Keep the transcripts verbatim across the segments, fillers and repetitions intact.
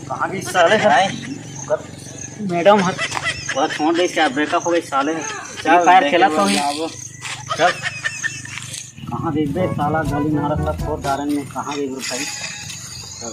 कहाँ गई साले? मैडम हर वह छोड़ दे, क्या ब्रेकअप हो गई साले? चल, Free Fire खेला तो ही। चल। कहाँ गई बे साला? गली नारा सब छोड़ दारन में, कहाँ गई भाई? चल।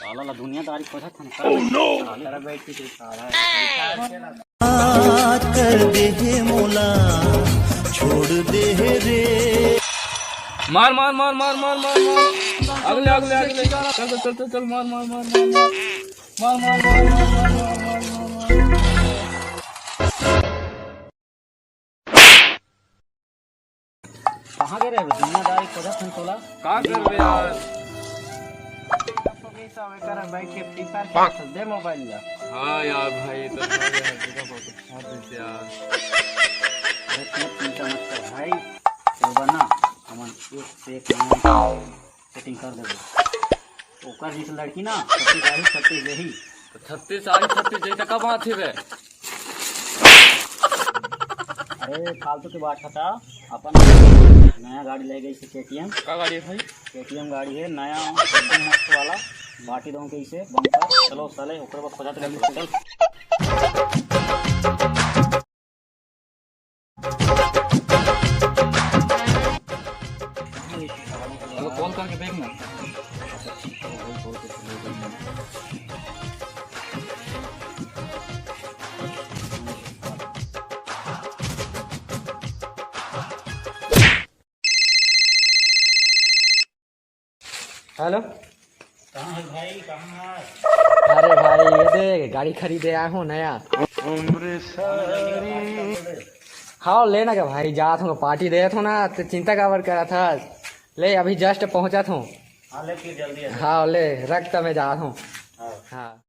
साला ला दुनियादारी खोजत हन। Oh no! साला बैठ के साला। बात कर दे हे मोला, छोड़ दे हे रे। मार, मार, मार। अगले, अगले, अगले। चल, चल, चल, चल, मार, मार। कहाँ गए रहे? दुनियादारी खोजत हन तोला। का करबे यार? सब एकर बैठ के Free Fire खेलत हस, दे मोबाइल ला। हाँ यार भाई, तो भाई यार, देखा बहुत अच्छा देते यार। अरे तू चिंता मत कर भाई, तोला ना हमन एक से एक नया सेटिंग कर देबो। ओकर जैसे लड़की ना छत्तीस आही, छत्तीस देही। तो छत्तीस आही, छत्तीस जैसे कब आथे बे? अरे फालतू के बात हटा, अपन नया गाड़ी ले गई से केटीएम। का गाड़ी है भाई? केटीएम गाड़ी है नया, एकदम मस्त वाला। पार्टी दो के इसे बम्पर। चलो साले, ओकरे बाद खोजत रहे, चल। हेलो, कॉल करके देख ना। हेलो। कहाँ है भाई, कहाँ है? अरे भाई, ये दे, गाड़ी खरीदे आया हूँ नया। हाँ, लेना क्या भाई, जात हूँ, पार्टी देत हूँ ना, तो चिंता काबर करत हस? ले, अभी just पहुँचत हूँ। हाँ, ले फिर जल्दी आ। हाँ, ले, रख त मैं जात हूँ। हाँ। हाँ।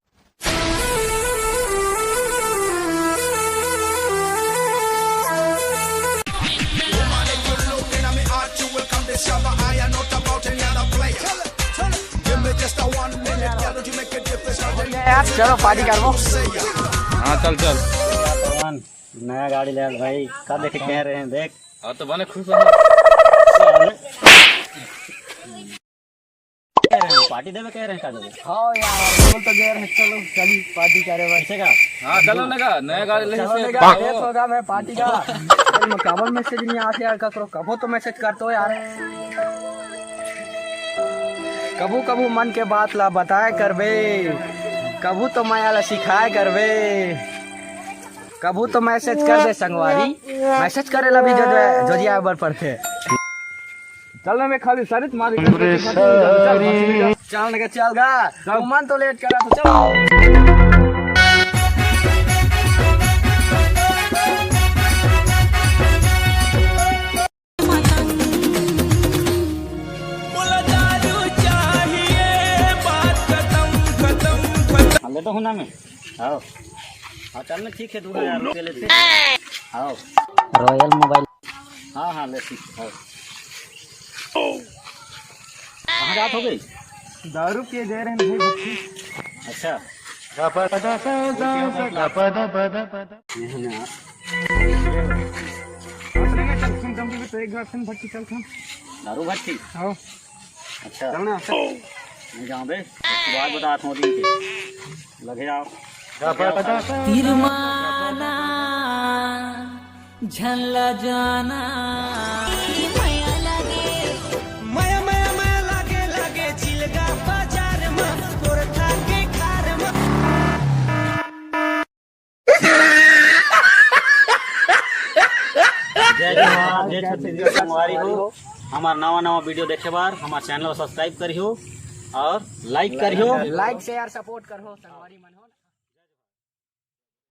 यार, चलो पार्टी करबो। हाँ, चल, चल। नया गाड़ी ले आए भाई, का देखे कह रहे हैं, देख। हाँ, तो बने खुश हो। कह रहे हैं, पार्टी देवे कह रहे हैं, का देवे? हाँ यार, बोल तो गए रहे, चलो, चली पार्टी करे भाई। कैसे का? हाँ, चलो ना का, नया गाड़ी ले चलो से ना का, लेट होगा मैं पार्टी का। अरे, मैं काबर मैसेज नहीं आते यार, ककरो कबो तो मैसेज कर दो यार। कभू कभू मन के बात ला बताया करबे, कभू तो मया ला सिखाया करबे, कभू तो मैसेज कर दे संगवारी, मैसेज करे ला भी जो, जो, जोजिया बर पड़थे। चल ना, मैं खाली सारी तुम्हारी चल ना, चल गा, चल। तू मन तो लेट करा तो चल। हाँ, ले तो हूँ ना मैं। आओ। हाँ, चल ना, ठीक है, दो हज़ार रुपये लेते। आओ। Royal mobile. हाँ, हाँ, ले, ठीक है, आओ। कहाँ जात हो गई? दारू पिए गए रहे भाई भट्टी। अच्छा। ये है ना। अपने में चल, तुम, तुम भी तो एक बार फिर भट्टी चल, तुम। दारू भट्टी? हाँ। अच्छा। चल ना। नहीं जाओ बे, बात बता थोड़ी के। लगे आओ। तिरमाना झल्ला जाना। मया, मया, मया लागे, लागे चिलगा बाजार में, गोरखा के खार में। जय जोहार, जय छत्तीसगढ़ संगवारी हो। हमार नवा नवा वीडियो देखे बार हमार चैनल सब्सक्राइब करियो और लाइक करियो। लाइक, शेयर, सपोर्ट करो संगवारी मन हो।